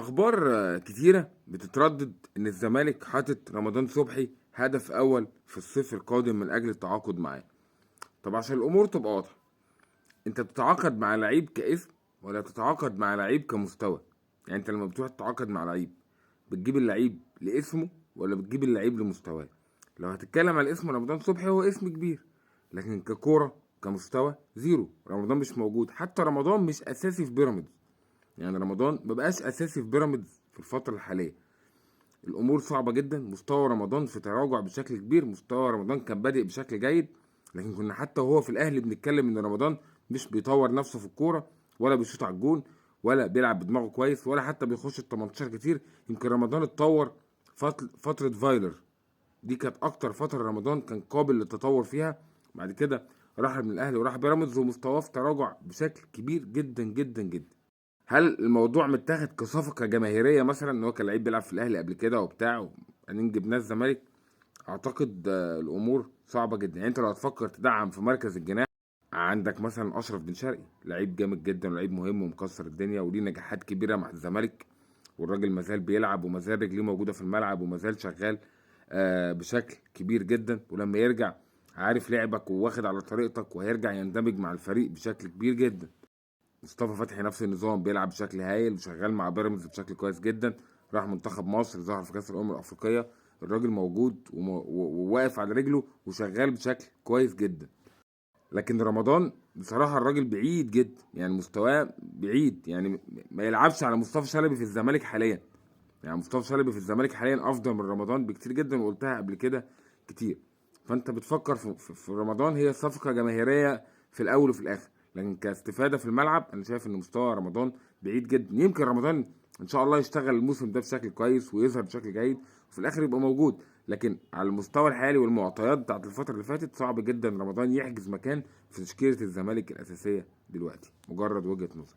اخبار كتيرة بتتردد ان الزمالك حاطط رمضان صبحي هدف اول في الصيف القادم من اجل التعاقد معاه. طب عشان الامور تبقى واضحة، انت بتتعاقد مع لعيب كاسم ولا بتتعاقد مع لعيب كمستوى؟ يعني انت لما بتروح تتعاقد مع لعيب بتجيب اللعيب لاسمه ولا بتجيب اللعيب لمستواه؟ لو هتتكلم على اسم رمضان صبحي هو اسم كبير، لكن ككوره كمستوى zero. رمضان مش موجود، حتى رمضان مش اساسي في بيراميدز. يعني رمضان ما بقاش اساسي في بيراميدز في الفترة الحالية. الامور صعبة جدا، مستوى رمضان في تراجع بشكل كبير. مستوى رمضان كان بادئ بشكل جيد، لكن كنا حتى وهو في الاهلي بنتكلم ان رمضان مش بيطور نفسه في الكورة، ولا بيشوط على الجون، ولا بيلعب بدماغه كويس، ولا حتى بيخش ال 18 كتير. يمكن رمضان اتطور فترة فايلر، دي كانت اكتر فترة رمضان كان قابل للتطور فيها. بعد كده راح من الاهلي وراح بيراميدز ومستواه في تراجع بشكل كبير جدا جدا جدا. هل الموضوع متاخد كصفقه جماهيرية مثلا، ان هو كان لعيب بيلعب في الاهلي قبل كده وبتاع هنجيب ناس زمالك؟ اعتقد الامور صعبة جدا. يعني انت لو هتفكر تدعم في مركز الجناح، عندك مثلا اشرف بن شرقي، لعيب جامد جدا ولعيب مهم ومكسر الدنيا وليه نجاحات كبيرة مع الزمالك، والراجل مازال بيلعب ومازال رجليه موجودة في الملعب ومازال شغال بشكل كبير جدا. ولما يرجع عارف لعبك وواخد على طريقتك، وهيرجع يندمج مع الفريق بشكل كبير جدا. مصطفى فتحي نفس النظام، بيلعب بشكل هايل وشغال مع بيراميدز بشكل كويس جدا، راح منتخب مصر، ظهر في كاس الامم الافريقية، الراجل موجود وواقف على رجله وشغال بشكل كويس جدا. لكن رمضان بصراحة الراجل بعيد جدا، يعني مستواه بعيد، يعني ما يلعبش على مصطفى شلبي في الزمالك حاليا. يعني مصطفى شلبي في الزمالك حاليا افضل من رمضان بكتير جدا، وقلتها قبل كده كتير. فانت بتفكر في رمضان هي صفقة جماهيرية في الاول وفي الاخر، لكن كاستفاده في الملعب انا شايف ان مستوى رمضان بعيد جدا. يمكن رمضان ان شاء الله يشتغل الموسم ده بشكل كويس ويظهر بشكل جيد وفي الاخر يبقى موجود، لكن على المستوى الحالي والمعطيات بتاعت الفترة اللي فاتت صعب جدا رمضان يحجز مكان في تشكيله الزمالك الاساسية دلوقتي. مجرد وجهه نظر.